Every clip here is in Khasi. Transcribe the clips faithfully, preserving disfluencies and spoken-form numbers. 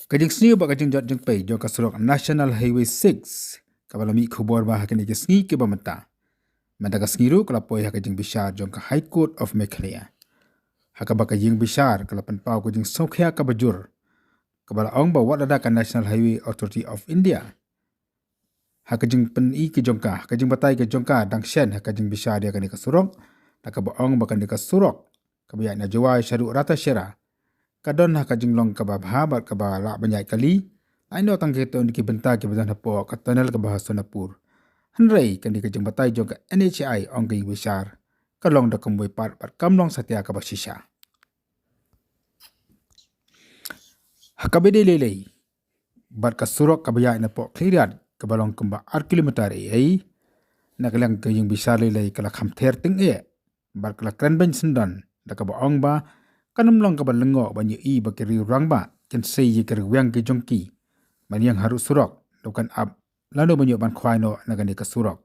Ka jingsniew bad ka jingjot jingpei jong ka surok National Highway six, kaba la mih khubor ba ha kine ki sngi kiba mynta, mynta ka sngi ruh ka la poi ha ka jingbishar jong ka High Court of Meghalaya, ha kaba ka ïing bishar ka la pynpaw ka jingsngewkhia kaba jur, kaba la ong ba wat lada ka National Highway Authority of India, ha ka jingpyni ki jong ka, ha ka jingbatai ki jong ka dang shen ha ka jingbishar ïa kane ka surok, da kaba ong ba kane ka surok kaba ïaid na Jowai shaduh Ratasera ka don ha ka jinglong kaba bha bad kaba lah ban ïaid kali, lano tang kito ki bynta kiba don hapoh ka tunnel kaba ha Sonapur. Hynrei kane ka jingbatai jong ka N H A I, ong ka ïing bishar, ka long da kumwei pat bad kam long satia kaba shisha. Ha kaba dei lei lei bad ka surok kaba ïaid napoh Khliehriat kaba long kumba ar kilometer ei ei, na ka liang ka ïing bishar lei lei ka la kham ther tyngeh bad ka la kren beiñ syndon, da kaba ong ba kan ym long kaba lyngngoh ban ïohi ba ki riew rangbah kin sei ïa ki rwiang ki jong ki ban ïeng haduh surok, da kan ap lano ban ïoh ban khwai noh na kane ka surok.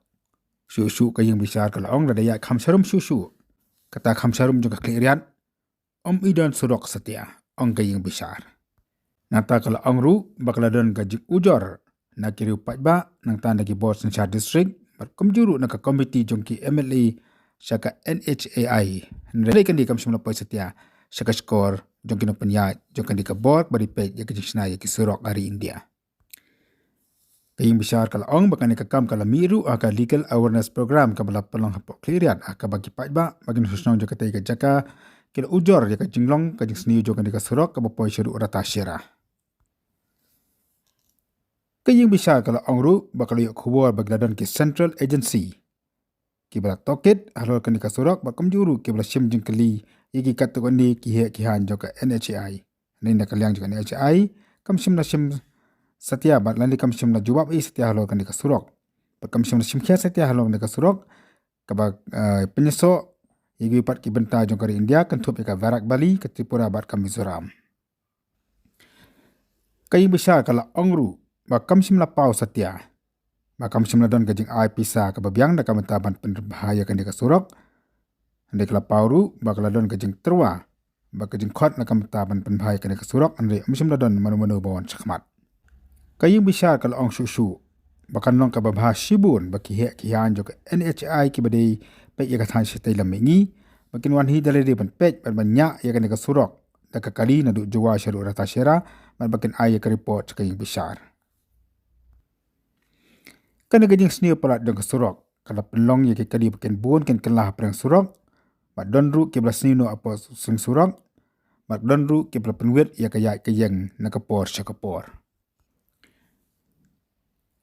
Shuh shuh ka ïing bishar ka la ong, lada ïaid kham sharum shuh shuh, kata kham sharum jong ka Khliehriat, ym i don surok satia, ong ka ïing bishar. Nangta ka la ong ruh ba ka la don ka jingujor na ki riew paidbah, nangta na ki bor synshar district bad kumjuh ruh na ka komiti jong ki M L A sha ka N H A I. Hynrei kane kam shym la poi satia sha ka shkor jong ki nongpynïaid jong kane ka bor ba dei peit ïa ka jingshna ïa ki surok ha ri India. Ka ïing bishar ka la ong ba kane ka kam ka la mih ruh ha ka legal awareness program kaba la pynlong hapoh Khliehriat, ha kaba ki paidbah bad ki nongshong shnong jong katei ka jaka ki la ujor ïa ka jinglong ka jingsniew jong kane ka surok kaba poi shaduh Ratasera. Ka ïing bishar ka la ong ruh ba ka la ïoh khubor ba ki la don ki central agency kiba la tohkit halor kane ka surok bad kumjuh ruh kiba la shim jingkylli ïa ki katto katne ki heh ki haiñ jong ka N H A I. Hynrei na ka liang jong ka N H A I kam shym la shim satia bad lane kam shym la jubab ei satia halor kane ka surok, bad kam shym la shim khia satia halor kane ka surok kaba, eh, pynïasoh ïa kiwei pat ki bynta jong ka ri India, kynthup ïa ka Barak Valley, ka Tripura bad ka Mizoram. Ka ïing bishar ka la ong ruh ba kam shym la paw satia, ba kam shym la don ka jingai pisa kaba biang na ka bynta ban pynbha ïa kane ka surok. Hynrei ka la paw ruh ba ka la don ka jingtyrwa bad ka jingkhot na ka bynta ban pynbha ïa kane ka surok, hynrei ym shym la don mano mano ba wan shakhmat. Ka ïing bishar ka la ong shuh shuh ba kan long kaba bha shibun ba ki heh ki haiñ jong ka N H A I kiba dei peit ïa ka thaiñ shatei lam mihngi ba kin wan hi da lade ban peit bad ban ñiah ïa kane ka surok da ka kali naduh Jowai shaduh Ratasera, bad ba kin ai ïa ka report sha ka ïing bishar. Kane ka jingsniew palat jong ka surok ka la pynlong ïa ki kali ba kin bun kin kylla hapdeng surok, bad don ruh kiba la sniew noh hapoh seng surok, bad don ruh kiba la pynwit ïa ka ïaid ka ïeng na ka por sha ka por.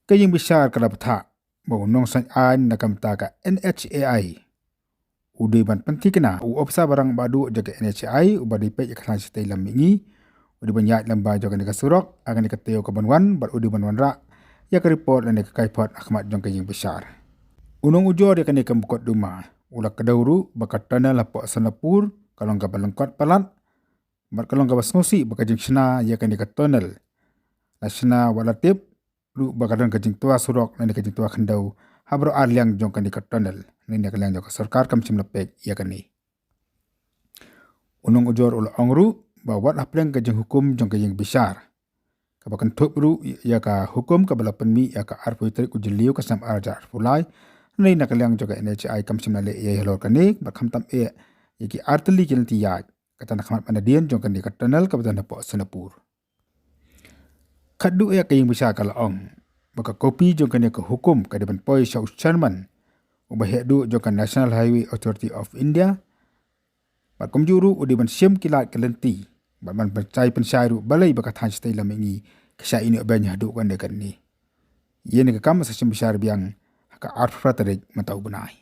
Ka ïing bishar ka la bthah ba u nongsaiñ aiñ na ka bynta ka N H A I u dei ban pynthikna, u ophisar ba rangbah duh jong ka N H A I uba dei peit ïa ka thaiñ shatei lam mihngi, u dei ban ïaid lem bad jong kane ka surok ha kane ka taïew kaban wan, bad u dei ban wanrah ïa ka report lane ka kaiphod ha khmat jong ka ïing bishar. U nongujor ïa kane ka mukotduma u la kdew ruh ba ka tunnel hapoh Sonapur ka long kaba lyngkot palat, bad ka long kaba sngewsih ba ka jingshna ïa kane ka tunnel la shna wat la tip ruh ba ka don ka jingtwa surok lane ka jingtwa khyndew ha baroh ar liang jong kane ka tunnel, lane na ka liang jong ka sorkar kam shym la peit ïa kane. U nongujor u la ong ruh ba wat hapdeng ka jinghukum jong ka ïing bishar, kaba kynthup ruh ïa ka hukum kaba la pynmih ïa ka arphew tarik u Jylliew ka snem ar hajar arphew lai, lane na ka liang jong ka N H A I kam shym la leh ei ei halor kane, bad khamtam eh ïa ki artylli ki lynti ïaid, kata na khmat bad nadien jong kane ka tunnel kaba don hapoh Sonapur. Khatduh eh ka ïing bishar ka la ong ba ka kopi jong kane ka hukum ka dei ban poi sha u chairman uba heh duh jong ka National Highway Authority of India, bad kumjuh ruh u dei ban shim ki lad ki lynti bad ban pynshai pynshai ruh balei ba ka thaiñ shatei lam mihngi ka shah ïehnoh beiñ haduh kane kane. Ïa kane ka kam sa shim bishar biang ha ka arphew phra tarik mynta u bnai.